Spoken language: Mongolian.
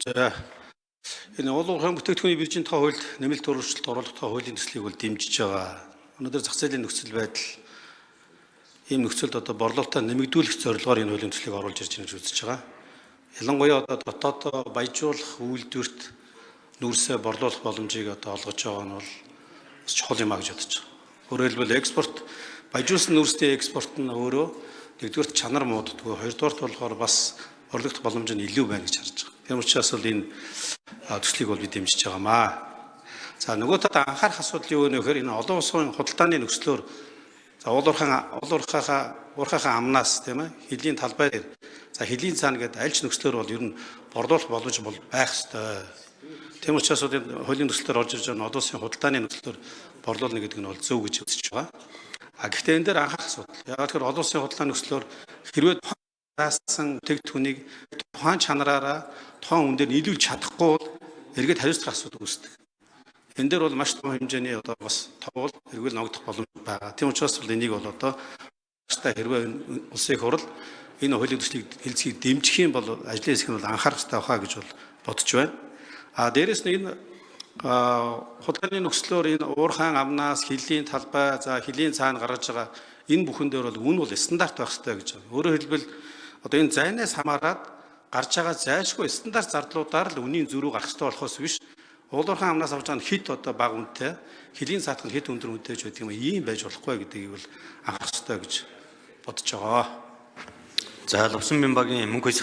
За, энэ уул уурхайн бүтээгдэхүүний биржийн тухай хуульд нэмэлт өөрчлөлт оруулах тухай хуулийн төслийг бол дэмжиж байгаа. Өнөөдөр зах зээлийн нөхцөл байдал ийм нөхцөлд одоо борлуулалтаа нэмэгдүүлэх зорилгоор энэ хуулийн төслийг оруулж ирж байна гэж үзэж байгаа. Ялангуяа одоо дотоод баяжуулах үйлдвэрт нүүрсээ борлуулах боломжийг одоо олгож байгаа нь бол бас чухал юм а гэж бодож байгаа. Өөрөөр хэлбэл, экспорт, баяжуулсан нүүрсний экспорт нь өөрөө нэгдүгээрт чанар мууддаггүй, хоёрдугаарт болохоор бас борлогдох боломж нь илүү байна гэж харж байгаа. Тийм учраас бол энэ төслийг бол би дэмжиж байгаа юм аа. За, нөгөө талд анхаарах асуудал юу вэ гэхээр энэ олон улсын худалдааны нөхцлөөр, за, уул уурхайн уул уурхайхаа уурхайхаа амнаас, тийм ээ, хилийн талбай дээр, за, хилийн цаана гэдэг аль ч нөхцлөөр бол ер нь борлуулах боломж бол байх ёстой. Тийм учраас бол энэ хуулийн төслөөр орж ирж байгаа олон улсын худалдааны нөхцлөөр борлуулна гэдэг нь бол зөв гэж үзэж байгаа. А гэхдээ энэ дээр анхаарах асуудал. Яг тэгэхээр олон улсын худалдааны нөхцлөөр хэрвээ заасан бүтээгдэхүүнийг тухайн чанараараа тухайн үн дээр нийлүүлж чадахгүй бол эргээд хариуцлах асуудал үүсдэг. Энэ дээр бол маш том хэмжээний одоо бас товол эргүүл ногдох боломж байгаа. Тийм учраас бол энийг бол одоо хэрвээ улсын их хурл энэ хуулийн төслийг хэлцгийг дэмжих юм бол ажлын хэсэг нь бол анхаарах хэрэгтэй байхаа гэж бол бодож байна. А дээрэс нь энэ худалдааны нөхцлөөр энэ уурхайн амнаас хилийн талбай, за, хилийн цаана гаргаж байгаа энэ бүхэн дээр бол үн бол стандарт байх хэрэгтэй гэж байна. Өөрөөр хэлбэл, одоо энэ зайнаас хамаарат гарч байгаа зайлшгүй стандарт зардлуудаар л үнийн зөрүү гарах хэрэгтэй болохоос биш, уул уурхайн амнаас авч байгаа нь хэд одоо бага үнэтэй, хилийн цаатах нь хэд өндөр үнэтэй ч байдаг юм, ийм байж болохгүй гэдгийг бол анхаарах хэрэгтэй гэж бодож байгаа. За, Лувсан Бямбагийн мөнх баясгалан